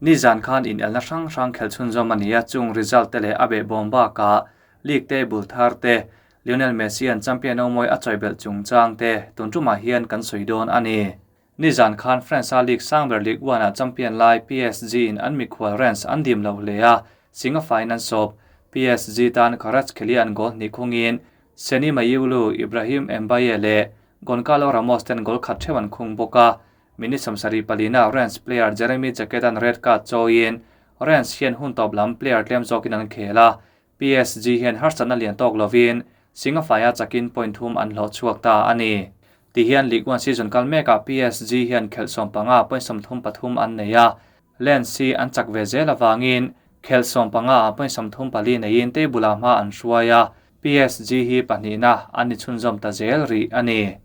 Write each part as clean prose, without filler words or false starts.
Nizan khan inelna hrang hrang khelh chhunzawm a ni a, chung result te leh a behbawm bakah league table thar te, Lionel Messi an champion awmawi a chawibelh chungchang te tun tumah hian kan sawi dawn a ni. Nizan khan France-a league sang ber Ligue 1-ah champion lai PSG in an mikhual Rennes an dim lo hle a, Singa faiin an sawp. PSG tan Kvaratskhelia an goal hnih khungin Seny Mayulu, Ibrahim Mbaye leh Goncalo Ramos ten goal khat theuh an khung bawk a. Minute 74 na Rennes player Jeremy Jacquet-a'n red card chawiin Rennes hian hun tawp lam player tlem zawkin an khel a, PSG hian harsatna lian tawk lovin Singafaia chakin point thum an hlawh chhuak ta a ni. Tihian Ligue 1 season kal mekah PSG hian khelh 15 point 33 an nei a, Lens hi an chak ve zel avangin khelh 15 ah point 34 neiin table ah hma an hruai a, PSG hi pahnihna an ni chhunzawm ta zel rih a ni.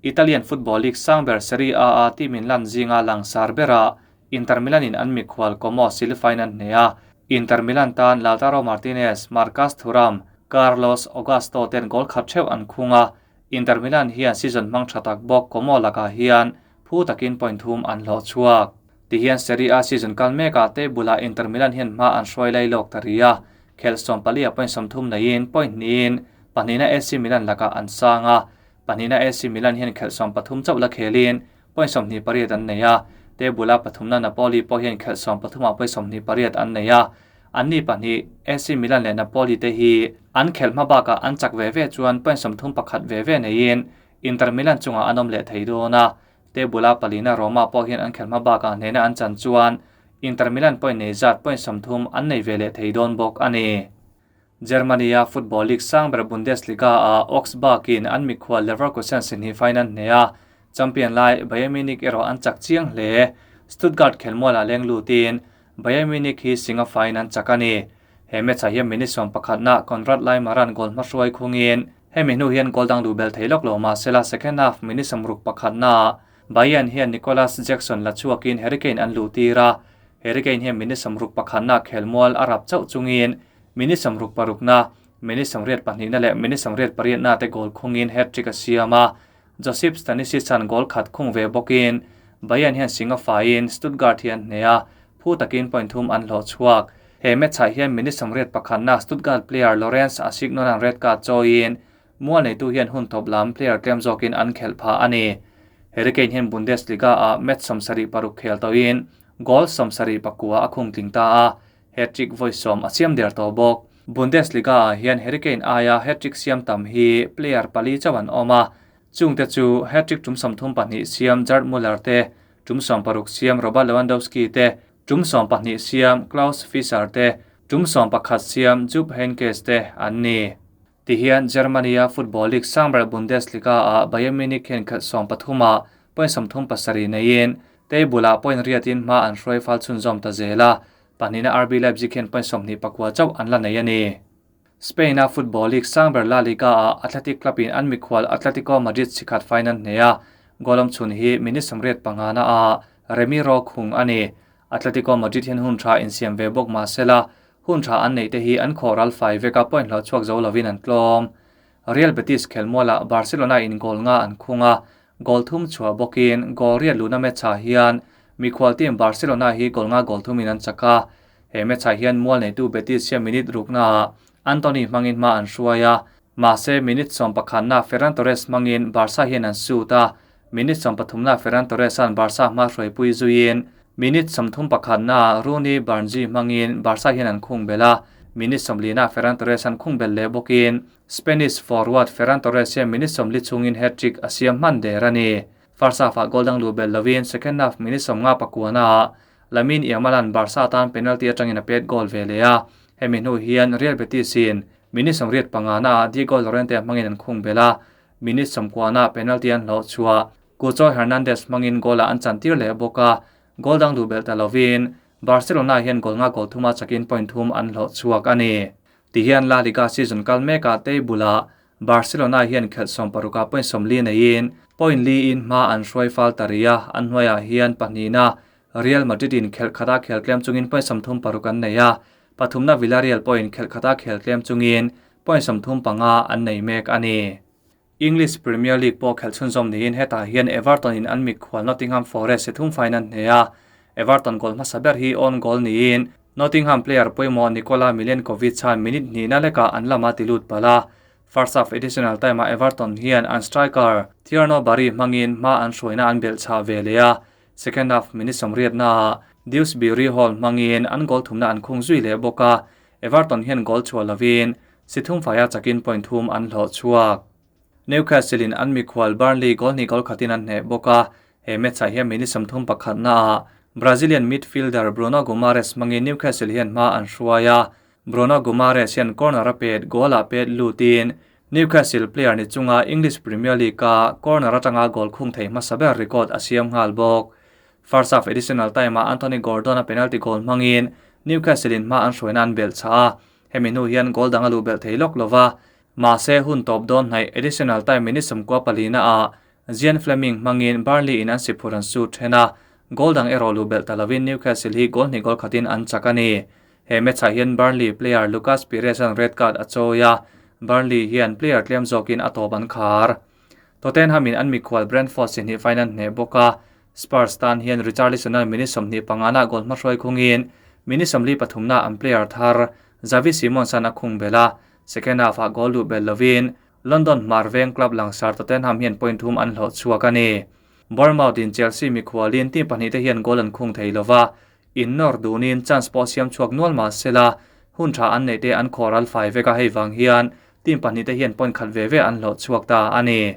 Italian football league sang ber Serie A a team in lan zinga langsar berah Inter Milan in an mikhual Como silifain an hneh a, Inter Milan tan Lautaro Martinez, Marcus Thuram, Carlos Augusto ten goal khat theuh an khung a, Inter Milan hian season hmang tha tak bawk Como lakah hian phu takin point thum an hlawh chhuak. Tihian Serie A season kal mekah table ah Inter Milan hian hma an hruai lai lawk ta rih a, khelh 14 ah point 30 neiin point hnihin pahnihna AC Milan lakah an sang a, pahnihna AC Milan hian khelh 13 chauh la khelin point 28 an nei a, table a pathumna Napoli pawh hian khelh 13 ah point 28 an nei a, anni pahnih AC Milan leh Napoli te hi an khelh hma bakah an chak ve ve chuan point 31 ve ve neiin Inter Milan chungah an awm leh thei dawn a, table a palina Roma pawh hian an khelh hma bakah hnehna an chan chuan Inter Milan point nei zat point 30 an nei ve leh thei dawn bawk a ni. Germany-a football league sang ber Bundesliga-ah Augsburg-in an mikhual Leverkusen si hnih faiin an hneh a, champion lai Bayern Munich erawh an chak chiang hle. Stuttgart khelmualah leng lutin Bayern Munich hi singa faiin an chak a ni. He match-ah hian minute 11-ah Konrad Laimer-a'n goal hmahruai khungin hemi hnu hian goal dang duh belh thei lawk lo mahsela second half minute 61-ah Bayern hian Nicolas Jackson la chhuakin Harry Kane an luhtir a, Harry Kane hian minute 61-ah khelmual a rap chauh chungin minute 66 na, minute 82 na leh minute 88 na te goal khungin hat-trick a siam a, Josip Stanisic-a'n goal khat khung ve bawkin Bayern hian singa faiin Stuttgart hi an hneh a, phu takin point thum an hlawh chhuak. He match-ah hian minute 81 na Stuttgart player Lorenz Asignon-a'n red card chawiin mual neitu hian hun tawp lam player tlem zawkin an khelh phah a ni. Harry Kane hian Bundesliga-ah match 76 khel tawhin goal 74 a khung tling ta a, hat-trick vawi 10 a siam der tawh bawk. Bundesliga-ah hian Harry Kane aia hat-trick siam tam hi player pali chauh an awm a, chungte chu hat-trick tum 32 siam Gerd Muller te, tum 16 siam Robert Lewandowski te, tum 12 siam Klaus Fischer te, tum 11 siam Jupp Heynckes te an ni. Tihian Germany-a football league sang ber Bundesliga-ah Bayern Munich hian khelh 13 ah point 37 neiin table-ah point riatin hma an hruai fal chhunzawm ta zel a, pahnihna RB Leipzig hian point 24 chauh an la nei a ni. Spain-a football league sang ber La Liga-ah Athletic Club-in an mikhual Atletico Madrid sikhat faiin an hneh a, goal awm chhun hi minute 85 ah Remiro khung a ni. Atletico Madrid hian hun tha insiam ve bawk mahsela hun tha an neih te hi an khawh ral fai vek a point hlauh chhuak zo lovin an tlawm. Real Betis khelmualah Barcelona in goal nga an khung a, goal thum chhuah bawkin goal riat luhna match ah hian mikhual team Barcelona hi goal nga goal thumin an chak a. He match ah hian mual neitu Betis hian minute rukna ah Antony hmangin hma an hruai a, mahse minute 11 na Ferran Torres hmangin Barca hian an shoot a, minute 13 na Ferran Torres an Barca hma hruaipui zuiin minute 31 na Rooney Barnji hmangin Barca hian an khung bel a, minute 40 na Ferran Torres an khung bel leh bawkin Spanish forward Ferran Torres hian minute 40 chungin hat-trick a siam hman der a ni. First half-ah goal dang luh bel lovin second half minute 59 ah Lamine Yamal-a'n Barca tan penalty atangin a pet goal ve leh a, hemi hnu hian Real Betis-in minute 85 ah Diego Llorente hmangin an khung bel a, minute 90 ah penalty an hlawh chhuah Cucho Hernandez hmangin goal-ah an chantir leh bawk a, goal dang duh belh ta lovin Barcelona hian goal nga goal thuma chakin point thum an hlawh chhuak a ni. Tihian La Liga season kal mekah table-ah Barcelona hian khelh 60 ah point 40 neiin point li in hma an hruai fal ta rih a, an hnuaiah hian pahnihna Real Madrid in khelh khata khel tlem chungin point 36 an nei a, pathumna Villarreal pawhin khelh khata khel tlem chungin point 35 an nei mek a ni. English Premier League pawh khelh chhunzawm niin hetah hian Everton in an mikhual Nottingham Forest se thum faiin an hneh a. Everton goal hmasa ber hi own goal niin Nottingham player pawimawh Nikola Milenkovic khan minute hnihna lekah an lama ti lut palh a. First half additional time-ah Everton hian an striker Thierno Barry hmangin hma an hruaina an belh chhah ve leh a. Second half minute sawmriatnaah Dewsbury Hall hmangin an goal thumna an khung zui leh bawk a. Everton hian goal chhuah lovin si thum faia chakin point thum an hlawh chhuak. Newcastle in an mikhual Burnley goal hnih goal khatin an hneh bawk a, he match ah hian minute 31 naah Brazilian midfielder Bruno Guimaraes hmangin Newcastle hian hma an hruai a, Bruno Guimaraes hian corner a pet goal ah pet lutin Newcastle player ni chunga English Premier League a corner atanga goal khung thei hmasa ber record a siam nghal bawk. First half additional time ah Anthony Gordon a penalty goal hmangin Newcastle in hma an hruaina an belh chah a, hemi hnu hian goal dang a luh belh thei lawk lova, Mahse hun tawp dawn hnaih additional time minute 14 ah Zian Flemming hmangin Burnley in an si phur an su then a, goal dang erawh luh belh ta lovin Newcastle hi goal hnih goal khatin an chak a ni. He match ah hian Burnley player Lucas Pires an red card a chawi a, Burnley hian player tlem zawkin a tawp an khar. Tottenham in an mikhual Brentford si hnih fain an hneh bawk a, Spurs tan hian Richarlison an minute 25 ah goal hmahruai khungin minute 43 ah an player thar Xavi Simons an a khung belh a, Second half ah goal luh belh lovin London hmar veng club langsar Tottenham hian point thum an hlawh chhuak a ni. Bournemouth in Chelsea mikhualin team pahnih te hian goal an khung thei lova, in nawr dunin chance pawh siam chhuak nual mah sela hun tha an neih te an khawh ral fai vek a, hei vang hian team pahnih te hian point khat ve ve an hlawh chhuak ta a ni.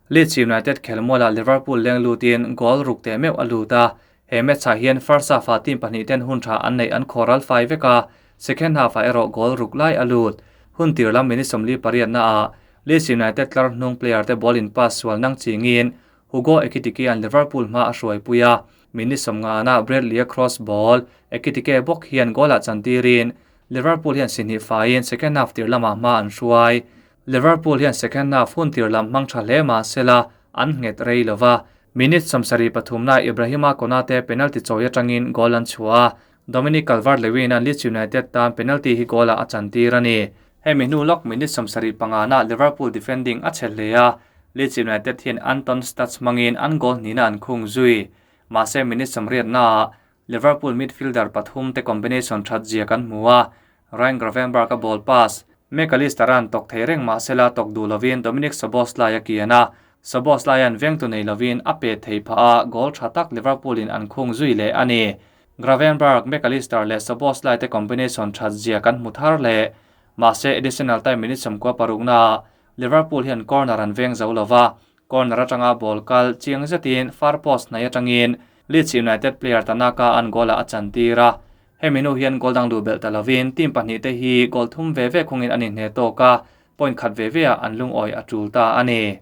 Leeds United khelmualah Liverpool leng lutin goal ruk teh meuh a lut a, he match ah hian first half ah team pahnih ten hun tha an neih an khawh ral fai vek a, second half ah erawh goal ruk lai a lut. Hun tir lam minute 48 na ah Leeds United tlar hnung player te ball in pass sual nang chingin Hugo Ekitike an Liverpool hma a hruai pui a, minute 50 na Bradley a cross ball Ekitike bawk hian goal ah chantirin Liverpool hian si hnih faiin second half tir lamah hma an hruai. Liverpool hian second half hun tir lam hmang tha hle mah sela an nghet rei lova. Minute 73 na Ibrahima Konate penalty chawi atangin goal an chhuah a, Dominic Calvert-Lewin an Leeds United tan penalty hi goal ah a chantir a ni. Hemi hnu lawk minute 75 na Liverpool defending a che hle a, Leeds United hian Anton Stach hmangin an goal hnihna an khung zui. Mahse minute 80 na Liverpool midfielder pathum te combination that zia kan hmu a, Ryan Gravenberch a ball pass Mac Allister an tok thei reng mah sela tok duh lovin Dominic Szoboszlai a kian a, Szoboszlai an veng tu nei lovin a pe thei phah a, goal tha tak Liverpool in an khung zui leh a ni. Gravenberch, Mac Allister leh Szoboszlai te combination that zia kan hmu thar leh. Mahse additional time minute 16 na Liverpool hian corner an veng zo lova, corner atanga ball kal chiang zetin far post hnai atangin Leeds United player Tanaka an goal ah a chantir a, hemi hnu hian goal dang luh belh ta lovin team pahnih te hi goal thum ve ve khungin an inhne tawk a, point khat ve ve ah an lungawi a tul ta a ni.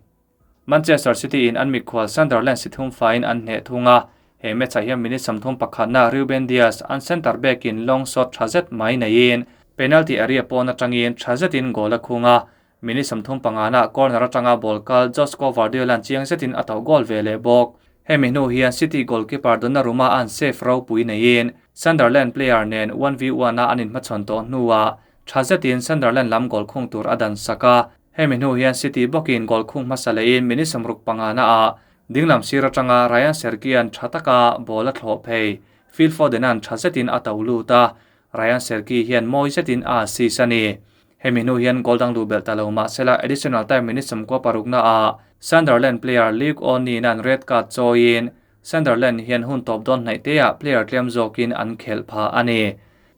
Manchester City in an mikhual Sunderland si thum faiin an hneh thung a, he match ah hian minute 31 na Ruben Dias an centre back in long shot tha zet mai neiin penalty area pawn atangin tha zetin goal a khung a, minute 35 na corner atanga ball kal Josko Gvardiol an chiang zetin a tauh goal ve leh bawk. Hemi hnu hian City goalkeeper Donnarumma an save ro pui neiin Sunderland player nen 1v1 a an inhmachhawn tawh hnuah tha zetin Sunderland lam goal khung tur a dan sak a. Hemi hnu hian City bawkin goal khung hmasa lehin minute 65 na ah dinglam sir atanga Ryan Cherki-an tha taka ball a thlawh phei. Phil Foden an tha zetin a to lut a, Ryan Cherki hian mawi zetin a assist a ni. Hemi hnu hian goal dang luh belh ta lo mah sela additional time minute 16 na ah Sunderland player Luke O'Neill an red card chawiin Sunderland hian hun tawp dawn hnaih te ah player tlem zawkin an khelh phah a ni.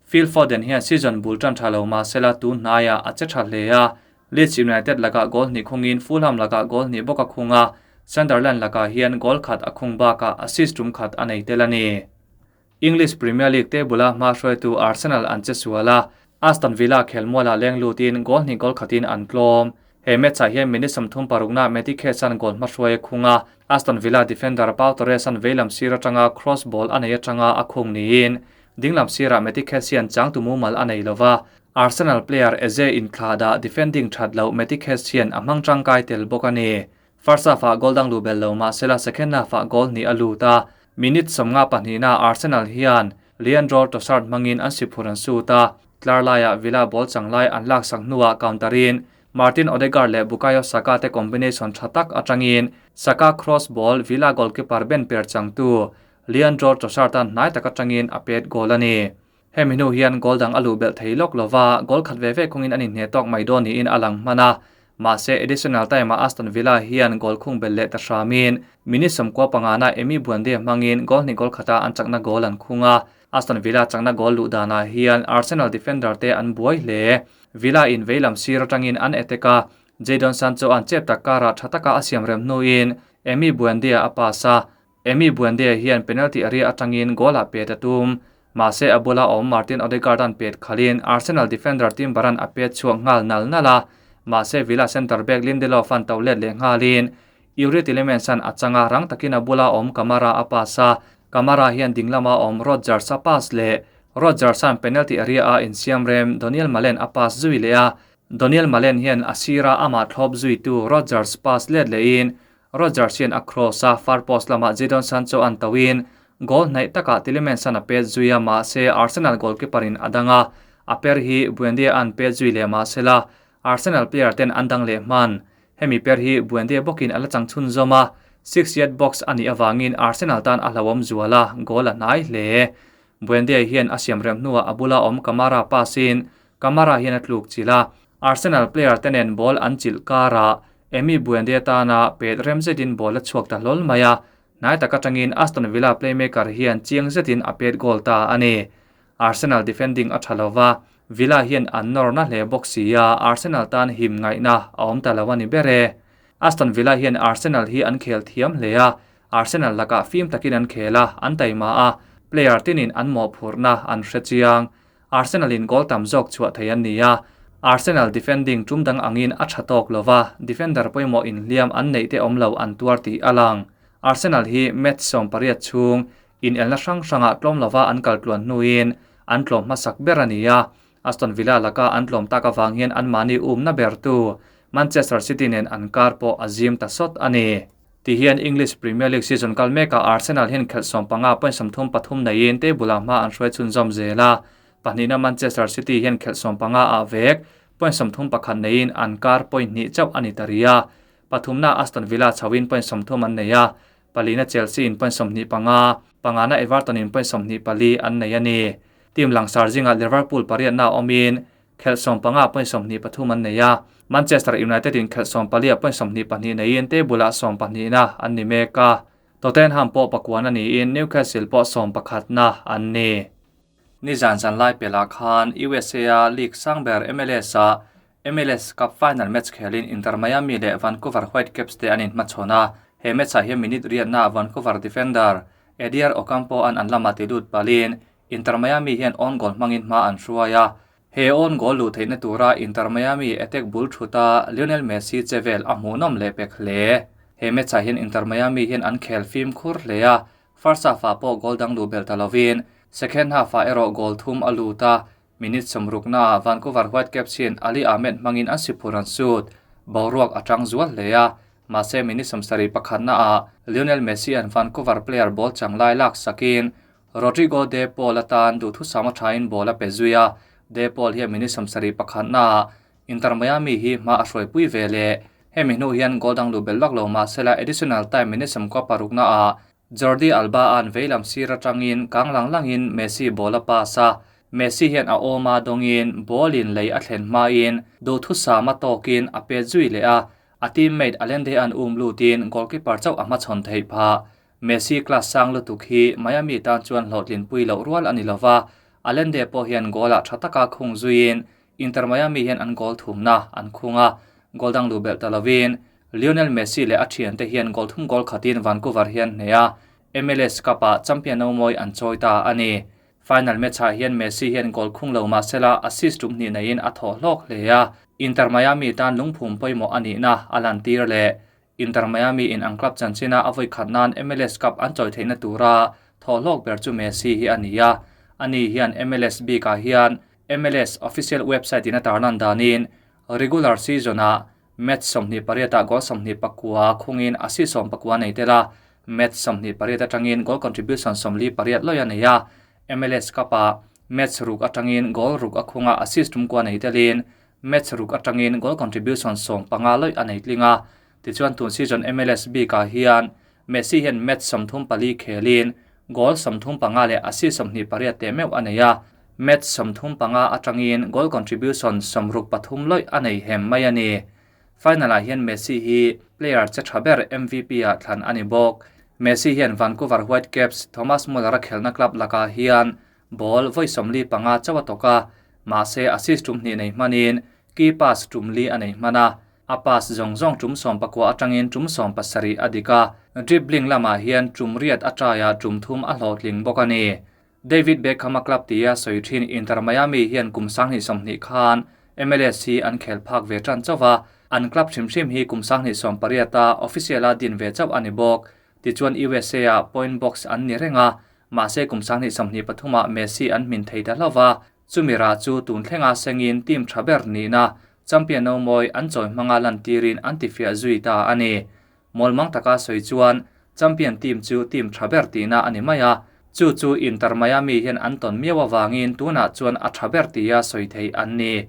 Phil Foden hian season bul tan tha lo mah sela tun hnaiah a che tha hle a, Leeds United lakah goal hnih khungin Fulham lakah goal hnih bawk a khung a, Sunderland lakah hian goal khat a khung bakah assist tum khat a nei tel a ni. English Premier League table a hma hruaitu Arsenal an che sual a, Aston Villa khelmualah leng lutin goal hnih goal khatin an tlawm. He match ah hian minute 36 na Matty Cash an goal hma hruai a khung a, Aston Villa defender Pau Torres an veilam sir atanga cross ball a nei atanga a khung niin dinglam sirah Matty Cash hian changtu mumal a nei lova, Arsenal player Eze in thla dah defending that lo Matty Cash hian a hmang tangkai tel bawk a ni. First half ah goal dang lu bel lo mah sela second half ah goal hnih a lut a, minute 52 na Arsenal hian Leandro Trossard hmangin an si phur an sut a, tlar laiah Villa ball changlai an lak sak hnuah counterin Martin Odegaard leh Bukayo Saka te combination tha tak atangin Saka cross ball Villa goalkeeper Ben per changtu Leandro Trossard an hnai tak atangin a pet goal a ni. Hemi hnu hian goal dang a luh belh thei lawk lova, goal khat ve ve khungin an inhne tawk mai dawn niin a lang hman a. Mahse, additional time-ah Aston Villa hian goal khung belh leh ta hramin minute 15 na Emi Buendia hmangin goal hnih goal khata an chakna goal an khung a. Aston Villa chakna goal luh danah hian Arsenal defender te an buai hle. Villa in veilam sir atangin an attack a, Jadon Sancho an chep tak karah tha taka a siam rem hnuin Emi Buendia a pass a. Emi Buendia hian penalty area atangin goal ah pet a tum. Mahse a bula awm Martin Odegaard an pet khalin Arsenal defender Timber an a pet chhuak nghal nal nal a. Mahse Villa centre back Lindelof an to let leh nghalin Youri Tielemans an a changa rang takin a bula awm Kamara a pass a. Kamara hian dinglama awm Rodgers a pass leh. Rodgers an penalty area a insiam rem Donyell Malen a pass zui leh a. Donyell Malen hian a sira amah thlawp zuitu Rodgers pass let lehin Rodgers hian a cross a, far post lamah Jadon Sancho an toin goal hnaih takah Tielemans an a pet zui a, mahse Arsenal goalkeeper in a dang a, a per hi Buendia an pet zui leh mahsela Arsenal player ten an dang leh hman. Hemi per hi Buendia bawkin a la chang chhunzawm a, 6 yard box a nih avangin Arsenal tan a hlauhawm zual a, goal a hnai hle. Buendia hian a siam rem hnuah a bula awm Kamara pass in Kamara hian a tluk chilh a, Arsenal player te nen ball an chilh karah Emi Buendia tana pet rem zetin ball a chhuak ta hlawl mai a, hnai tak atangin Aston Villa playmaker hian chiang zetin a pet goal ta a ni. Arsenal defending a tha lova, Villa hian an nawr na hle bawk si a, Arsenal tan him ngaihna a awm ta lo a ni ber e. Aston Villa hian Arsenal hi an khel thiam hle a, Arsenal lakah fim takin an khel a, an taima a, player tinin an mawhphurhna an hre chiang. Arsenal in goal tam zawk chhuah thei an ni a, Arsenal defending tum dang angin a tha tawk lova, defender pawimawh inhliam an neih te awm lo an tuar tih a lang. Arsenal hi match 18 chhung inelna hrang hrangah tlawm lova an kal tluan hnuin an tlawm hmasak ber a ni a, Aston Villa laka an tlawm tak avang hian anmahni umna bertu Manchester City nen an kar pawh a zim ta sawt a ni. Ti hian English Premier League season kal mekah Arsenal hian khelh 15 point 33 neiin table ah hma an hruai chhunzawm zel a. Pahnihna Manchester City hian khelh 15 ah vek point 31 neiin an kar point hnih chauh a ni ta ri a. Pathumna Aston Villa chhoin point 30 an nei a. Palina Chelsea in point 25, pangana Everton in point 24 an nei a ni. Team langsar zingah Liverpool pariatna awmin khelh 15 point 23 an nei a. Manchester United in khelh 14 point 22 neiin table ah 12 na an ni mek a. Tottenham pawh pakuan ani in Newcastle pawh 11 na an ni. Ni zan zan lai pela khan USA a League sangber MLS a MLS Cup final match khelin Inter Miami leh Vancouver Whitecaps te an inhmachhawn a. He match ah hian minute riat na Vancouver defender Ediar Ocampo an an lama ti lut palin Inter Miami hian own goal hmangin hma an hruai a. He own goal luh theihna tura Inter Miami attack bul thuta Lionel Messi chevel a hmuhnawm leh pek hle. He match ah hian Inter Miami hian an khel fim khur hle a, first half ah pawh goal dang luh belh ta lovin second half ah erawh goal thum a lut a. Minute 60 na Vancouver Whitecaps hian Ali Ahmed hmangin an siphur an sut. Boruak a tang zual hle a, mahse minute 71 na ah Lionel Messi an Vancouver player ball changlai lak sakin Rodrigo De Paul atan duhthu sama thain ball a pe zui a. De Paul hian minute 71 na Inter Miami hi hma a hruai pui ve le. Hemi hnu hian goal dang luh belh lak lo mahsela additional time minute 16 na ah Jordi Alba an veilam sir atangin kang lang langin Messi ball a pass a. Messi hian a awma dawngin ball in lei a thlen hmain duhthu sama tawkin a pet zui leh a. A teammate Allende an um lutin goalkeeper chauh a hmachhawn theih phah. Messi class sang lutuk hi Miami tan chuan hlawhtlin pui loh rual ani lova. Allende pawh hian goal ah tha taka khung zuiin Inter Miami hian an goal thumna an khung a. Goal dang luh belh ta lovin Lionel Messi leh a thian te hian goal thum goal khatin Vancouver hian hne a. MLS Cup ah champion no mawi an chawi ta a ni. Final match ah hian Messi hian goal khung lo mahsela assist tum hnih neiin a thawh hlawk hle a. Inter Miami tan lungphum pawimawh a nih na a lan tir leh. Inter Miami in an club chanchina a voi khat nan MLS Cup an chawi theihna tura thawh hlawk ber chu Messi hi a ni a. Ani hian MLS bik ah hian MLS official website in a tarlan danin regular season ah match 28 ah goal 29 khungin assist 19 nei tela match 28 atangin goal contribution 48 loi a nei a. MLS Cup ah match ruk atangin goal ruk a khunga assist tum kwa nei telin match ruk atangin goal contribution 15 loi a nei tlinga. Tichuan tun season MLS bik ah hian Messi hian match 34 khelin Goal 35 leh assist 28 teh meuh a nei a, match 35 atangin goal contribution 63 lawih a nei hem mai a ni. Final-ah hian Messi hi player che tha ber MVP-ah thlan a ni bawk. Messi hian Vancouver Whitecaps Thomas Muller-a khelhna club lakah hian ball vawi 45 chauh a tawk a, mahse assist tum hnih nei hmanin key pass tum li a nei hman a, a pass zawng zawng tum 19 atangin tum 17 a dik a, dribbling lamah hian tum riat a try-ah tum thum a hlawhtling bawk a ni. David Beckham-a club tia sawi thin Inter Miami hian kum 2020 khan MLS hi an khel phak ve tan chauh a, an club hrim hrim hi kum 2018-a official-a din ve chauh a ni bawk. Tichuan USA-ah point box an ni reng a, mahse kum 2023-ah Messi an hmin thei ta hlauh va, chumi rah chu tun thlenga sengin team tha ber nihna champion no mawi an chawi hmanga lantirin an tifiah zui ta a ni. Mawlmang taka sawi chuan champion team chu team tha ber tihna a ni mai a, chu chu Inter Miami hian an tawn miau avangin tunah chuan a tha ber tia sawi theih an ni.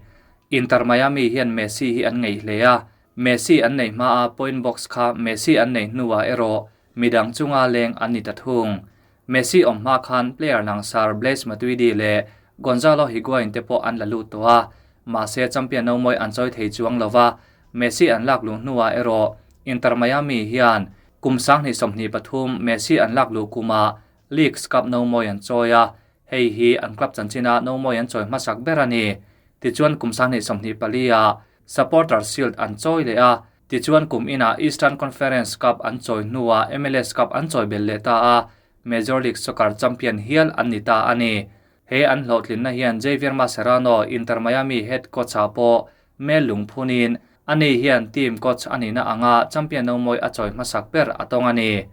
Inter Miami hian Messi hi an ngeih hle a, Messi an neih hmaa point box kha Messi an neih hnuah erawh midang chunga leng an ni ta thung. Messi awm hma khan player langsar Blaise Matuidi leh Gonzalo Higuain te pawh an la lut tawh a, mahse champion no mawi an chawi thei chuang lo va, Messi an lak luh hnuah erawh Inter Miami hian kum 2023 Messi an lak luh kumah Leagues Cup no mawi an chawi a, hei hi an club chanchina no mawi an chawi hmasak ber a ni. Tichuan kum 2024-ah Supporter Shield an chawi leh a, tichuan kum inah Eastern Conference Cup an chawi hnuah MLS Cup an chawi belh leh ta a, Major League Soccer champion hial an ni ta a ni. He an hlawhtlinna hian Javier Mascherano, Inter Miami head coach-ah pawh mel lungphunin ani hian team coach a nihna anga champion no mawi a chawi hmasak ber a tawng a ni.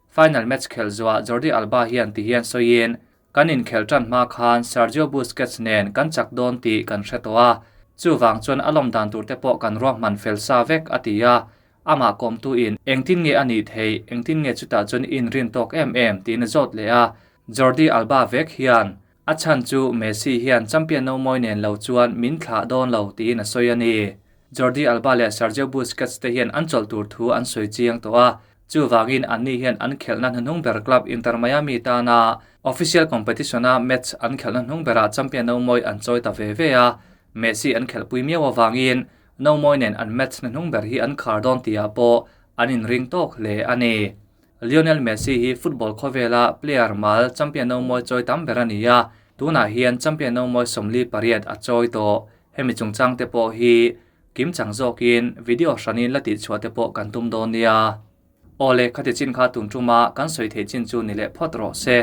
Final match khelh zuah Jordi Alba hian ti hian sawiin, Kan inkhelh tan hma khan Sergio Busquets nen kan chak dawn tih kan hre tawh a, chuvang chuan a lawm dan tur te pawh kan ruahman fel sa vek a ti a. Amah kawmtuin engtin nge a nih theih, engtin nge chutah chuan i inrin tawk em em tiin a zawt leh a. Jordi Alba vek hian a chhan chu Messi hian champion no mawi nen lo chuan min thlah dawn lo tiin a sawi a ni. Jordi Alba leh Sergio Busquets te hian an chawlh tur thu an sawi chiang tawh a, chuvangin anni hian an khelhna hnuhnung ber club Inter Miami tana official competition-a match an khelhna hnung berah champion no mawi an chawi ta ve ve a, Messi an khelhpui miau avangin no mawi nen an match hnuhnung ber hi an khar dawn tihah pawh an inring tawk hle a ni. Lionel Messi hi football khawvela player mal champion no mawi chawi tam ber a ni a, tunah hian champion no mawi 48 a chawi tawh. Hemi chungchang te pawh hi kim chang zawkin video hranin la tihchhuah te pawh kan tum dawn nia. Awle, khati chin kha tun tuma kan sawi theih chin chu ni leh phawt rawh se.